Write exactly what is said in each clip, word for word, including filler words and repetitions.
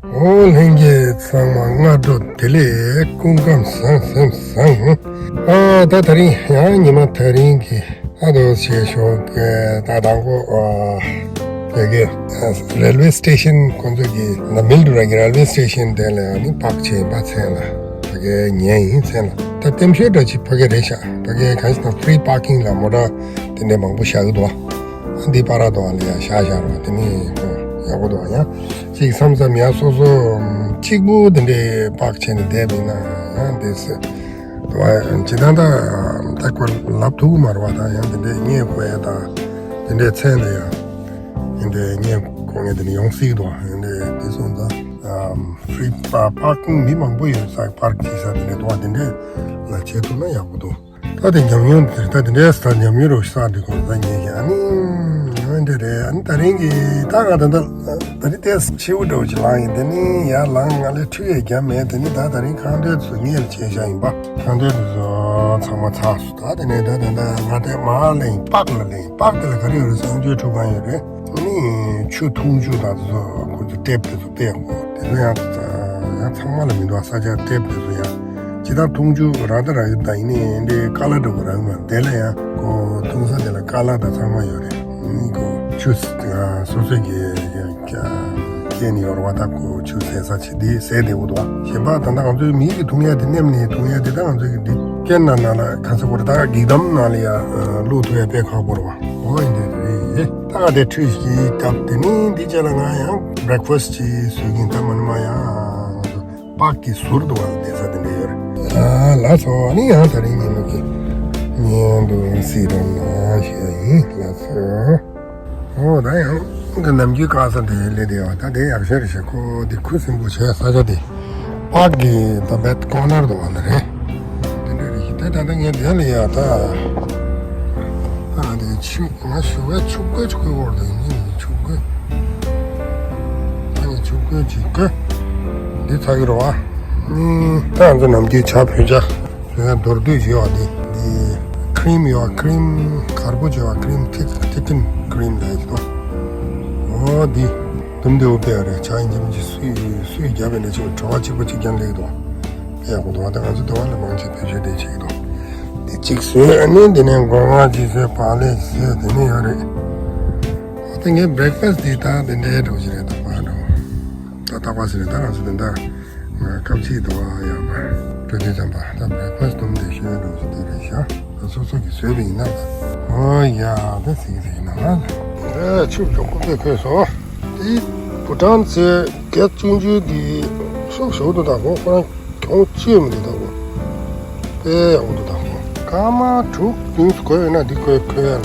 ཨོ་ལྷན་རྒྱས་ཚང་མ་སྔ་དྲོ་བདེ་ལེགས། སྐུ་ཁམས་བཟང་། སེམས་བཟང་། ཨ་ད་དེ་རིང་ཡང་ཉི་མ་དེ་རིང་གི་ཨ་དོ་བྱེད་ཞོག་གི་ད་དང་པོ་ཨ་དེ་གི་རེལ་ཝེ་སི་ཊེ་ཤན། ཁོང་ཚོ་གི་ན་མིལ་དུ་ར་གི་རེལ་ཝེ་སི་ཊེ་ཤན་དེ་ལ་ཡང་ནི་པག་བྱས་པ་མཚན་ལ་དེ་གི་ཉན་ཡིན་མཚན་ལ། ད་ལྟེམ་ཤོད་འདྲ་ཅིག་ཕ་གི་རེད་ཤག་ཕ་གི་གང་ཞིག་ན་ཕི་རི་པར་ཀིང་ལ་མོ་ཊ་དེ་འདྲ་མང་པོ་བཞག་གི་འདུག་ཨ་འདི་པ་ར་དོ་ཨ་ལ་ཡ་ཤ་ཤ་རོ་དེ་ནི་ཡག་པོ་འདུག་ཡ། ཅིག་བསམ་བསམ་ཡ་སོ་སོ་གཅིག་པུ་དེ་འདྲའི་པག་བྱས་ནས་བསྡད་པ་ཡིན་ན་ཡང་དེ་སེ་དོ་ཨ་ཇི་ལྟར་ད་ད་ཁོ་ལབ་ཐུབ་ཀྱི་མ་རེད་བ། ད་ཡང་དེ་འདྲའི་རྙེད་དགོས་ཡ་ད་དེ་འདྲའི་མཚན་ལ་ཡ་དེ་འདྲའི་རྙེད་དགོས་ངེས་དེ་འདྲ་ཡོང་སྲིད་འདུག་ཡང་དེ་དེ་སོང་ཙང་ཕི་རི་པར་ཀིང་མི་མང་པོ་ཡོད་ས་པར་ཀིང་བྱེད་ས་དེ་འདྲའི་དོ་ཨ་དེ་འདྲའི་ལ་བྱེད་ཐུབ་ན་ཡག་པོ་འདུག་ད་དེ་ཉམས་མྱོང་དེ་ད་དེ་འདྲའི་ས་ཉམས་མྱོང་རོ་ཤ་འདི་གོ་ས་ཉེ་གི་ཨ་ནི་ཨ་འདྲ་རེད། ཨ་ནི་ད་རིང་གི་ད་ང་ད་ད་ད་རིང་ཏེས་ཆེ་བོ་འགྲོ་ཅི་ལང་ཡིན། དེ་ནི་ཡར་ལང་ང་ལས་ཁྲུས་ཡས་རྒྱ་མེད། དེ་ནི་ད་ད་རིང་ཁང་འདོན་ཚོ་ངེད་ལ་ཆེ་ཤ་ཡིན་པ། ཁང་འདོན་དེ་ཚོ་ཚང་མ་ཚགས་སུ་ད་དེ་ནས་ད་ད་ད་ང་དེ་མ་ལེན་པག་ལ་ལེན། པག་དེ་ལ་ག་རེ་ཡོད་རེད། གསང་སྤྱོད་ཁྲུས་ཁང་ཡོད་རེད། ཨ་ནི་ཆུ་འཐུང་ཆུ་ད་དེ་ཚོ་ཁོ་ཚོ་ཊེབ་དེ་ཚོ་སྟེར་དགོས། དེ་ཚོ་ཡང་ཡང་ཚང་མ་ལ་མི་འདུག་ས་ཆ་ཊེབ་དེ་ཚོ་ཡང་ཇི་ལྟར་འཐུང་ཆུ་ར་ད་ར་ཡོད་ད་ཡིན་ནའི་འདི་ཀ་ལ་འདྲ་པོ་ར་ཡོད་མ་རེད། དེ་ལ་ཡང་ཁོ་འཐུང་ས་དེ་ལ་ཀ་ལ་ད་ཚང་མ་ཡོད་རེད། ཨ་ནི་ཁོ་ཆུ་སོ་སོ་གི་ཀན་ཡོད་རེད་བ། ད་ཁོ་ཆུ་ཟས་ས་ཆེ་འདི་ཟས་བདེ་པོ་འདུག་གཞན་པ་ད་ལྟ་ང་ཚོའི་མི་གི་འཐུང་ཡ་དེ་སྣེམ་ནས་འཐུང་ཡ་དེ་ད་ང་ཚོའི་གི་འདི་ཀན་ནང་ནང་ལ་ག་ཚོད་པོ་རེད། ད་འགྱིག་དམ་ནང་ལ་ཡ་བླུགས་ཐུབ་ཡ་དཔེ་ཁག་པོ་རེད་བ། འོ་ཡིན་དེ་རེད། ད་ང་དེ་ཁྲུས་ཤིག་བརྒྱབ། དེ་ནི་འདི་རྗེས་ལ་ང་ཡང་བྷི་རེག་ཕ་སི་ཊི་ཅིག་བཟོ་གིན། ད་མ་ནི་མ་ཡང་པག་གི་ཟུར་དུ་བ་ལ་བསྡད་ས་དེ་འདྲ་ཡོད་རེད། ཨ་ལགས་སོ། ཨ་ནི་ཡང་ད་རིང་ཉིན་མོ་གི་ཉན་དུ་སྲིད་དོན་ན་ཞུ་ཡ་ཡིན། ལགས་སོ། ཨོ་ད་ཡང་ནམ་རྒྱུན་གང་ས་དེ་སླེབས་བསྡད་ཡོད། ད་དེ་ཡག་ཤོས་རེད་ཤག་ཁོ་དེ་ཁུ་སིམ་པོ་བྱས་ས་ཆ་དེ་པག་གི་ད་བེད་ཀོ་ནར་དུ་བ་ལ་རེད། དེ་འདྲ་རེད་ཤག་དེ་ད་ལྟ་ངས་དེ་ལ་ཡ་ད་ཨ་དེ་ཆུ་ང་ཞུ་བའི་ཆུ་བཀོལ་ཆུ་བཀོལ་བོར་དུ་ཡིན་ནི་ཆུ་བཀོལ། ཨ་ནི་ཆུ་བཀོལ་ཅིག་བཀོལ། འདི་ཚ་གི་རོ་བ། ཨ་ད་ང་ཚོ་ནམ་རྒྱུན་ཇ་ཕུལ་ཇ་ཕུལ་ཡ་མདོར་བསྡུས་བྱས་པ་འདི་འདི་ཁི་རིམ་ཡོད་པ། ཁི་རིམ་དཀར་པོ་བྱས་པ། ཁི་རིམ་ཐིག་ཐིག་ཁིན་ཁི་རིམ་ལ་ཡོད་དོ། ཨོ་འདི་དུམ་བདེ་བོ་དཔེ་རེད། ཇ་ཡིན་གྱི་མིན་གྱི་སུས་སུས་རྒྱབ་པའི་ནས་ཆུ་བྲོ་བ་གཅིག་པ་གཅིག་རྐྱང་ལེགས་དོ། དཔེ་ཡག་པོ་འདུག་ད་ང་ཚོ་དུ་བ་ལ་མང་ཆེ་བེད་སྤྱོད་དེ་བྱེད་ཀྱི་འདུག་འདི་གཅིག་བཟོས། ཨ་ནི་འདི་ནས་སྒོ་ང་གཅིག་བཟོས། བག་ལེབ་བཟོས། དེ་ནས་ཡོད་རེད། ཨ་ད་ངའི་བྷི་རེག་ཕ་སི་འདི་ད་དེ་འདྲའི་འགྲོ་གི་རེད། ད་པ་འགྲོ་ད་ད་པ་སི་རེད། ད་ང་ཚོ་དེ་འདྲ་སྐབས་གཅིག་དུ་བ་ཡོད་པ་འགྲོ་དུས་ཙམ་པ་ད་བྷི་རེག་ཕ་སི་དུམ་དེ་ཤོད་འགྲོ་གི་དེ་རེད་ཤག་ད་སོ་སོ་གི་བཟོས་པ་ཡིན་ན་ད། ཨོ་ཡ་ད་ཟིག་ཟིག་ཡིན་ན་ང་ད་ཆུ་མགྱོགས་པོ་དཔེ་ཁོལ་སོང་། དེ་བུ་ཊན་ཚེ་བརྒྱད་བཅུ་འདི་ཤོག་ཤོག་ཏུ་དང་གོ་ཁོ་རང་གྱོང་ཅི་མི་འདུག་དང་གོ། དཔེ་ཡག་པོ་འདུག་དང་གོ། སྐར་མ་དྲུག་བདུན་ཙམ་འགོར་ཡོད་ན་འདི་ཁོའི་ཁོའི་ཡ་ལ།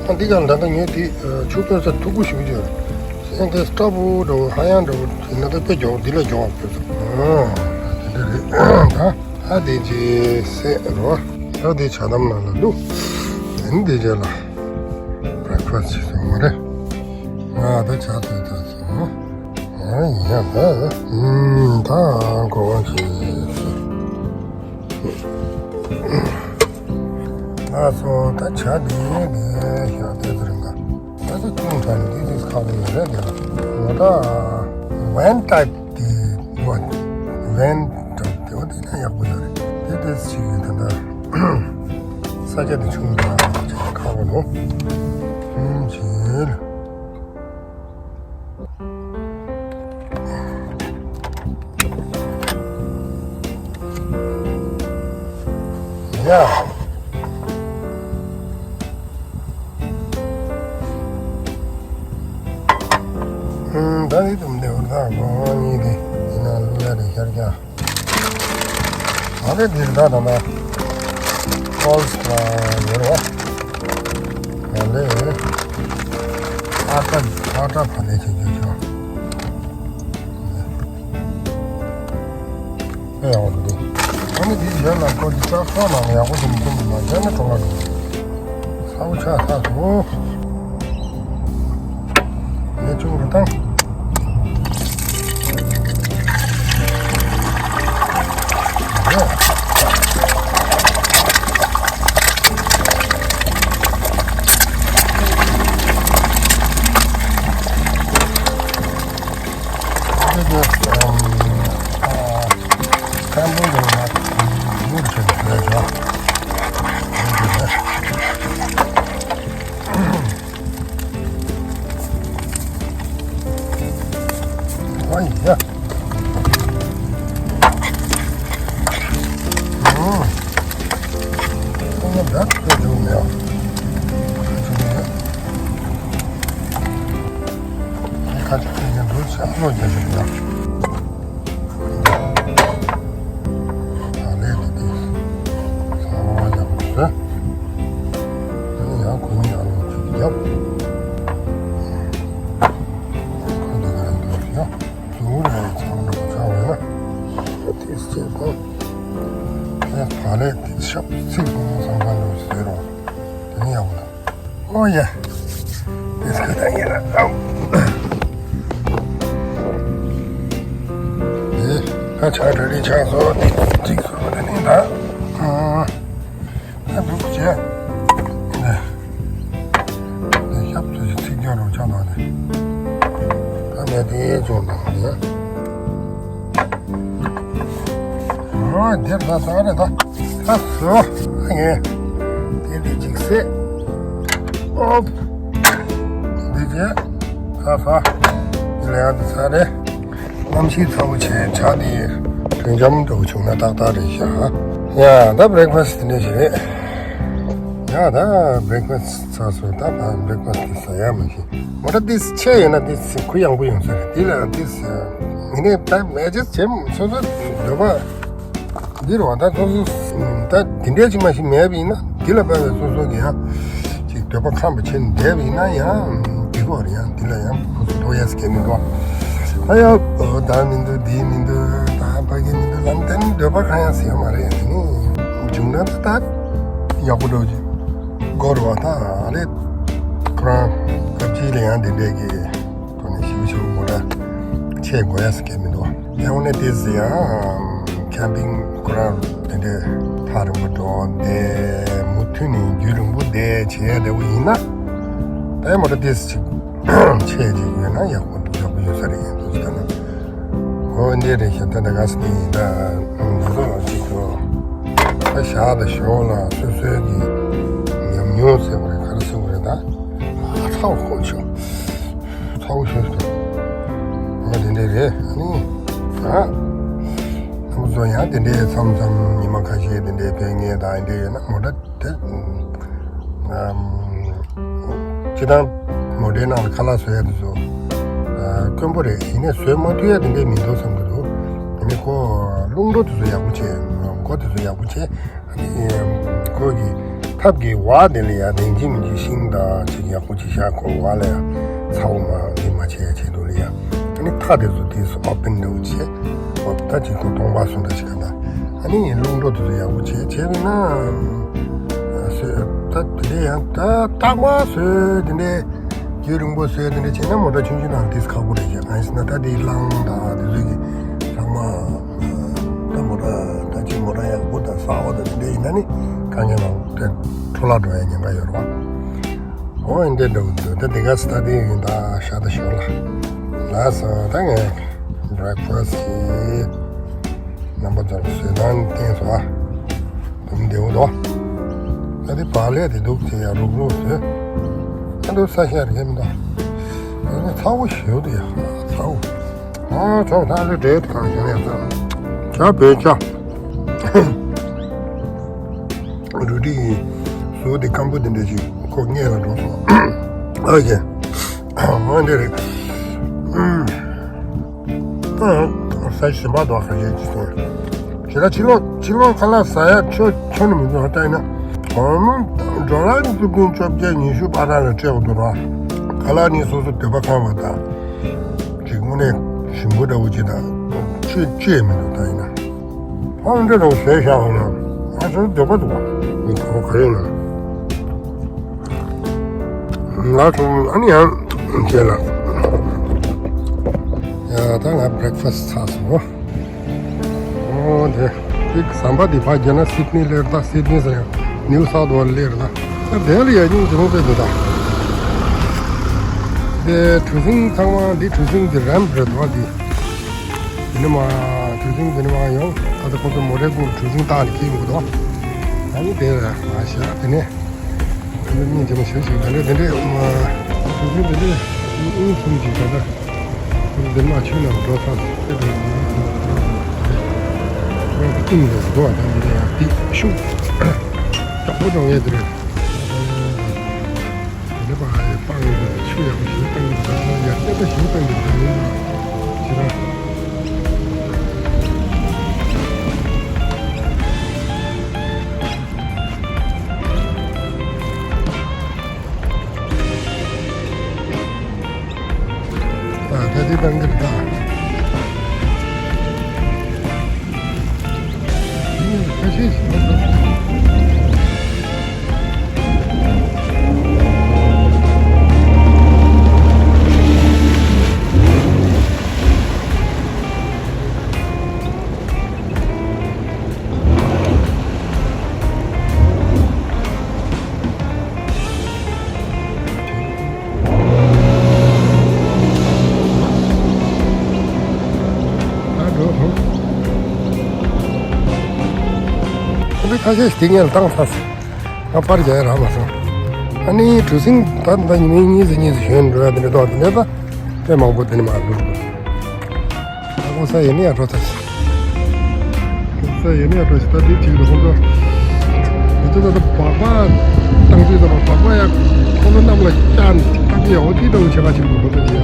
ཨ་འདི་ག་ལ་ད་ལྟ་ངས་འདི་ཆུ་བཏོན་ས་མཐུག་པོ་ཞིག་ཡོད། སེང་གེ་སྐྲ་བོ་འདྲ་བོ་ཧ་ཡང་འདྲ་བོ་ཡིན་ན་ད་དཔེ་མགྱོགས་འདི་ལ་མགྱོགས་པ་ཕེབས་སོང་། ཨ་དེ་འདྲ་རེད། ད་ད་དེ་ཅི་སེ་རོ། ད་དེ་ཇ་དམ་ནང་ལ་བླུགས། དེ་ནི་དེ་རྗེས་ལ་བྷི་རེག་ཕ་སི་བྱེད་སོང་བ་རེད། ང་ད་ཇ་ཚོད་ད་སོང་། ཨ་ཡ་ད། ཨུམ་ད་གོ་བ་ཞིག་ལགས་སོ། ད་ཇ་འདི་ནས་ཞག་དེ་ཚོ་རིང་ད་ད་ད་ཅུང་ཕྲ་ནི་དེ་དེ་ཁག་པོ་ཡོད་རེད། དེ་ལ་ངོ་ད་ཝན་ཊའིབ་དེ་ཝན་ཊའིབ་དེ་བ་དེ་ན་ཡག་པོ་ཡོད་རེད། དེ་དེ་ཅིག་ཡོད། ད་ད་ས་ཆ་དེ་ཆུང་དྲགས་ཁག་པོ་འདུག་ཨུམ་ཇི་ལ། ཡ། ཨུམ་ད་ནི་དུམ་བདེ་བོ་ད་ངོ་གཉིས་དེ་ཡིན་ན་བླུག་ཡ་རེད་ཤར་རྒྱག་ཨ་ནི་འདིར་ད་ད་ན་ཀོལ་སི་ལ་ཡོད་རོ། ཨ་ལེ། ཨ་ཀ་ཨ་ཀ་ཕ་ལེ་ཆེ་ཆེ་ཆོ། ཨེ་ཡག་པོ་འདུག་ཨ་ནི་འདིར་ཡོད་ལ་ཀོ་འདི་ལྕགས་ཁོག་ནང་ལ་ཡག་པོ་ཞིག་མི་འདུག་མ་རྒྱ་ནི་གྲོང་ལ་འདུག་ཚ་བོ་ཆགས་ཚར་སོང་། ངས་ཆུང་རུ་བཏང་། ཁམ་བུ་ཡོད་ན་ཡུར་ཆེན་ལས་བྱ། ཨ་ཡ། ཨོ། ཁོང་ལ་བྲག་ཐོས་བྱུང་མེད། ཁ་ཆུ་ཁ་ཆུ་ཁ་ཆུ་ཁ་ཆུ་ཁ་ཆུ་ཁ་ཆུ། ཨ་ལས་དེ་དེ་ཚང་མ་ཡག་པོ་བཟོས། ཨ་ནི་ཡང་ཁོ་གཉིས་ཨ་ལོ་ཅིག་བརྒྱབ། ཁོ་འདི་ག་རེ་འདུག་ཡ། ཟུར་ལ་ཚང་མ་ཆགས་པ་ཡིན་ན། དེ་སྐྱེས་པ། ཨ་ཕ་ལས་དེ་ཤབ་ཚིག་ཚང་མ་ཚང་མ་འདུག་ཟེར་རོ། དེ་ནི་ཡག་པོ་འདུག་ཨོ་ཡ། དེ་ཚོ་ད་ཡིན་ན་ཨའུ། དེ་ད་ཆ་གྲ་སྒྲིག་ཆགས་སོང་། དེ་གཅིག་སོང་། དེ་ནི་ད་ཨ་ད་འདུག་བྱས། དེ་དེ་ཞབས་ཚོ་ཞིག་ཚིག་སྐྱོར་རོགས་ཆགས་འདུག་དེ། ད་ནས་དེ་ཅུང་དང་དེ། ཨོ་དེ་ད་ད་རེད་ད། ད་སོ། ཨ་ངས་དེ་འདི་ཅིག་བསྲེས། ཨོ། འདི་རྗེས་ད་ས། འདི་ལས་ཡག་འདི་ས་རེད། གནམ་གཤིས་ཚ་པོ་བྱས། ཇ་འདི་དྲོད་འཇམ་འདྲ་པོ་བྱུང་ན་ཏག་ཏག་རེད་ཤག་ཡ་ད་བྷི་རེག་ཕ་སི་འདི་འདྲ་ཞིག་རེད། ཡ་ད་བྷི་རེག་ཕ་སི་ཚར་སོང་། ད་བྷི་རེག་ཕ་སི་འདི་ཟ་ཡ་མ་ཤེས། མོ་ཊ་འདི་ཆེ་ཡོད་ན་འདི་གུ་ཡངས་པོ་ཡོང་ས་རེད། འདི་ལ་འདི་ངས་ནས་ད་མེ་ཇེ་བྱེད་སོ་སོ་འདོད་པ། འདི་རུ་བ་ད་སོ་སོ་ད་འདི་འདྲའི་ཅིག་མ་ཞིག་མེད་པ་ཡིན་ན། འདི་ལ་དཔག་པའི་སོ་སོ་གི་ཡང་ཅིག་འདོད་པ་ཁམས་པ་བྱས་ནས་བསྡད་པ་ཡིན་ན་ཡང་འགྲིག་གི་རེད། ཡང་འདི་ལ་ཡང་ཕུ་སུ་ཐོག་ཡས་སྐད་མི་འདུག་ད་ཡང་ད་མི་འདུག་འདི་མི་འདུག་ད་ཕ་གི་མི་འདུག་ལབ་དེ་ནི་འདོད་པ་ཁ་ཡང་ཟེར་ཡ་མ་རེད། དེ་ནི་བྱུང་ན་ད་ད་ཡག་པོ་འགྲོ་གི་གོ་རུ་བ་ད་རེད། ཁོ་རང་སྐབས་གཅིག་ལ་ཡང་འདི་འདྲའི་གི་ཐོག་ནས་ཞིབ་ཞིབ་མོ་ཊ་ཆས་དགོས་ཡ་ཟེར་མཁན་མི་འདུག་ཡང་ནས་དེ་ཟེར་ཡང་ཁེམ་པིང་ཁོ་རང་དེ་འདྲའི་ཐག་རིང་པོ་འགྲོ་བསྡད། མུ་མཐུད་ནས་རྒྱུན་རིང་པོ་བསྡད་བྱས་འདྲ་བོ་ཡིན་ན། ད་མོ་ཊ་དེ་ཅིག་ཆས་ཅིག་ཡོད་ན་ཡག་པོ་འདུག་ཡག་པོ་ཡོད་ས་རེད། ཡིན་འདུག་ཟེར་ན། ཨོ་འདི་རེད་ཤག་ད་ད་ག་ཟེར་ཡིན་ད། འདི་ཚོ་ལ་ཅིག་ཏུ་ད་ཞག་དང་ཞོགས་ལ་སོ་སོའི་གི་ཉམས་མྱོང་ཟེར་བ་རེད། ག་རེ་ཟེར་བ་རེད་ད། ཨ་ཚ་བོ་ཁོ་ཆོ། ཚ་བོ་ཤོད་ཤོད། ཨ་དེ་འདྲས་རེད། ཨ་ནི། ཨ། ཁོང་ཚོ་ཡང་དེ་འདྲས་མཚམས་མཚམས་ཉི་མ་ཁ་ཤས་དེ་འདྲས་ཕེབས་མཁན་དང་འདྲས་ཡོད་ན་མོ་ཊ་དེ། ཨམ། སྤྱིར་བཏང་མོ་ཊའི་ནང་ལ་ཁ་ལག་བཟོ་ཡ་དེ་ཚོ། ཨ། དཀོན་པོ་རེད། ཡིན་ནའི་བཟོས་མ་ཐུབ་ཡ་དེ་འདྲས་མི་འདུག་བསམ་གྱི་འདུག་ཡིན་ནའི་ཁོ་རླུང་འགྲོ་དེ་ཚོ་ཡག་པོ་བྱས། སྒོ་དེ་ཚོ་ཡག་པོ་བྱས། ཁོ་གི་ཐབ་ཀྱི་བ་དེ་ལ་ཡང་རིན་ཆེན་མི་གི་ཤིང་དང་ཅིག་ཡག་པོ་ཅིག་བཞག་ཁོ་བ་ལ་ཡང་ཚ་བོ་མ་འདི་མ་བྱས་ཡ་ཆེད་དུ་ལ་ཡང་། ཨ་ནི་ཐག་དེ་ཚོ་དེ་ཚོ་ཨོ་པན་འདྲ་བོ་བྱས། ཨོ་ད་ཅིག་ཁོ་སྟོང་པ་སོང་ད་ཅིག་ག་ད། ཨ་ནི་རླུང་འགྲོ་དེ་ཚོ་ཡག་པོ་བྱས་བྱས་པས་ན། སོས་ད་དེ་འདྲས་ཡང་ད་རྟག་པར་སོས་དེ་འདྲས། རྒྱུན་རིང་པོ་བཟོས་དེ་འདྲ་བྱས་ན་མོ་ཊ་ཆུང་ཆུང་ནང་ཏིས་ཁག་པོ་རེད་ཤག་གང་ཡིན་ཟེར་ན་ད་དེའི་རླངས་དང་དེ་ཚོ་གི་ཚང་མ་ད་མོ་ཊ་ད་ཅིག་མོ་ཊ་ཡག་པོ་དང་གསར་པ་དང་དེ་འདྲ་ཡིན་ན་ནི་དཀའ་ངལ་ལ་དེ་འཕྲོ་བརླག་འགྲོ་ཡ་ཉེན་ཁ་ཡོད་རེད་བ། འོ་ཡིན་དེ་འདྲ་བོ་འདུག་ད་དེ་ག་ས་ད་དེ་ཡིན་ད་ཤ་ད་ཞོར་ལ་ལགས་སོ། ད་ངས་བྷི་རེག་ཕ་སི་གི་རྣམ་པ་ཚོར་བཟོས་སྟངས་བསྟན་སོང་ཨ། དུམ་བདེ་བོ་འདུག་ད་དེ་བག་ལེབ་དེ་འདུག་དེ་ཡང་རུག་རུག་བཟོས། ཨ་འདུག་ས་ཤ་རེད་མི་འདུག་ད་དེ་ཚ་བོ་ཞེ་པོ་དེ་ཡང་ཚ་བོ། ཨ་ཚ་བོ་ད་ལོ་འབྲས་དེ་གང་བྱུང་ཡང་ཚ། ཇ་བོད་ཇ། རུ་ཏི་ཡི་གཟུགས་དེ་སྐམ་པོ་དེ་འདྲ་ཞིག་ཁོ་སྔས་ལ་འགྲོ་སོང་། ཨ་ཡེ། ཨ་འདི་རེད། ཨ། ས་ཞིམ་པ་དོ་ཁ་ཤས་ཅིག་སོང་། ཁྱེད་རང་ཕྱི་ལོགས་ཕྱི་ལོགས་ཁ་ལག་ཟ་ཡ་ཆོ་ཆོ་ནི་མི་འདུག་ལྟ་ཡིན་ན། ཨ་ནི་ཌོ་ལར་བཅུ་བདུན་བཅོ་བརྒྱད་ཉི་ཤུ་པ་ར་ལ་སྤྲད་འདུག་ར། ཁ་ལག་ནི་སོ་སོ་འདོད་པ་ཁེངས་པ་དང་། ཅིག་དངོས་གནས་ཞིམ་པོ་འདྲ་བོ་ཅིག་དང་། ཅི་ཅི་ཡང་མི་འདུག་ལྟ་ཡིན་ན། ཨ་འདི་རང་བཟོས་བཞག་ཧོ་ན། ཨ་ཚོ་འདོད་པ་འདུག་བ། མི་ཁོ་ག་ཡོད་ན། ང་ཚོ་ཨ་ནི་ཡང་བྱས་ལ། ཡ་ད་ང་བྷི་རེག་ཕ་སི་ཚར་སོང་། ཨོ་དེ། དེ་ཟམ་པ་འདི་ཕར་བརྒྱབ་ན་སིད་ནི་སླེབས་ད། སིད་ནི་ཟེར་ཡང་ནིའུ་སའུཐ་ཝེལ་སླེབས་ད། ད་དེ་ལ་ཡ་ཉིན་གྱི་ལུང་པའི་འདི་ད། དེ་གྲུ་གཟིངས་ཚང་མ་འདི་གྲུ་གཟིངས་འདི་རེམ་རེད་བ་འདི། འདི་ནི་མ་གྲུ་གཟིངས་འདི་ནི་མ་ཡོང་། ད་ལྟ་ཁོང་ཚོ་མོ་ཊའི་སྒོར་གྲུ་གཟིངས་བཏང་ནས་སྐྱེལ་འགྲོ་གི་འདུག་ད་ནི་དེ་ལ་མ་བཞག་དེ་ནས་དེ་ནས་སྙིང་རྗེ་མོ་ཞིག་ཞིག་ད་ནས་དེ་འདྲས་མ་གྲུ་གཟིངས་དེ་འདྲས་དབུ་ཐུམ་གྱིས་ད་ལྟ་ཁོང་ཚོ་འདི་མ་ཆུ་ནང་འགྲོ་ཐག་ཏུ་ཏིང་ལ་འགྲོ་བ་ད་འདི་ལ་ཡང་ཏིག་ཤུགས་དྲག་པོ་གཏོང་ཡས་དེ་རེད། དེ་ནས་པ་ཧ་ཡེ་སྤང་གི་འདུག་ཆུ་ཡག་པོ་ཞིག་བཏང་གི་འདུག་ཡར་སྐྱེད་པ་ཞིག་བཏང་གི་འདུག་ཁྱེད་རང་། ཨ་ད་དེ་བཏང་གི་རེད་ད། དེ་ནས་ཁ་ཤས་ཤིག་བཏང་གི་འདུག་ད་འགྲོ་ཐུབ། ཁོ་ཚོས་ཁ་ཤས་ཤིག་དེ་ངས་བཏང་ཚར་སོང་། ང་པར་རྒྱག་ཡ་རག་མ་སོང་། ཨ་ནི་གྲུ་གཟིངས་ད་ད་ཉི་མའི་གཉིས་སུ་གཉིས་སུ་ཞོན་འགྲོ་ཡ་དེ་འདྲ་ཏོག་དེ་འདྲ་ད་དཔེ་མང་པོ་དེ་ནས་མ་འགྲོ་འགྲོ། ད་ཁོང་ས་ཡིན་ནི་ཡ་འགྲོ་ཐལ། ཁོང་ས་ཡིན་ནི་ཡ་འགྲོ་ཞིག་ད་དེ་གཅིག་ལ་ཁོང་ཚོ། ང་ཚོ་ད་ལྟ་སྦག་སྦག་བཏང་དུས་ད་སྦག་སྦག་ཡ་ཁོང་ཚོ་གནམ་ལ་བཀྱག་བཏང་གི་ཡ་འོ་དེ་ལྟ་བུ་བྱེད་པ་ཅིག་འགྲོ་ཁོང་ཚོ་དེ་ཡ།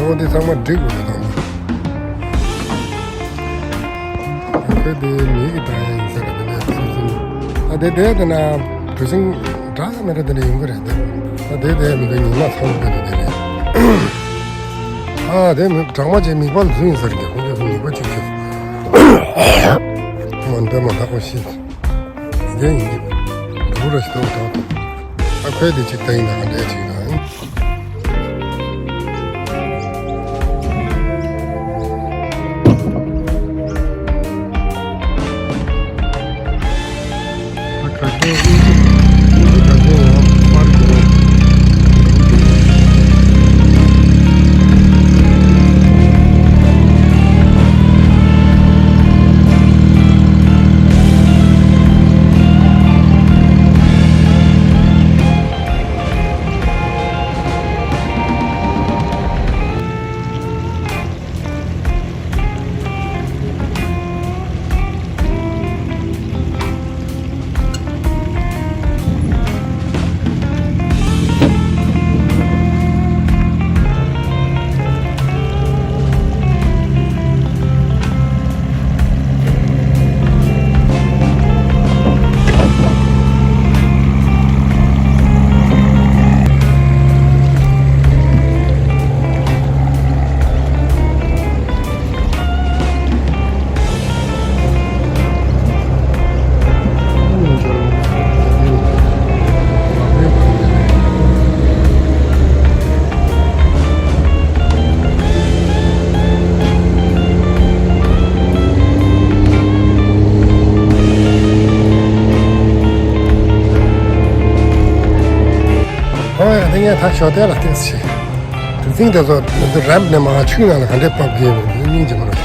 ཨོ་འདི་ཚང་མ་འགྲིག་དགོས་རེད་དང་། ཁོས་དེ་མི་གི་བཏང་ཡ་ཡིན་ས་རེད་དེ་ནས་སུ་སུ། ཨ་དེ་དེ་དེ་ན་གྲུ་གཟིངས་འདྲ་མི་འདྲ་དེ་འདྲ་ཡོང་གི་རེད་དེ། ཨ་དེ་དེ་མི་འདུག་ཉི་མ་ཚང་མ་དེ་དེ་རེད། ཨ་དེ་མི་གྲང་མོ་ཅན་མིག་པ་ལ་རྫུན་ཡིན་ས་རེད་དེ། ཁོང་ཚོས་མིག་པ་གཅིག་གཅིག་མ་འདོད་མ་ཐག་པ་ཤེས། འདི་ཡིན་གྱི། འདུག་ར་ཞིག་འདུག་འདུག་ཨ་ཁོས་དེ་གཅིག་ལྟ་ཡིན་ན་ག་འདྲས་ཅིག་དང་། ཨ་ཁ་ཤས་ཨུ་ཚུགས་ཨུ་ཚུགས་ག་ཚོད་འོང་པར་འགྱུར་རོ། ཨོ་ཡ། འདི་ངས་ད་ཞོགས་དལ་ལ་ཏོག་ཙམ་བྱས། གྲུ་གཟིངས་དེ་ཚོ་འདི་རེམ་ནས་མར་ཆུའི་ནང་ལ་ག་འདྲས་ཕབ་གི་ཡོད་པ་འདི་སྙིང་རྗེ་མོ་རེད།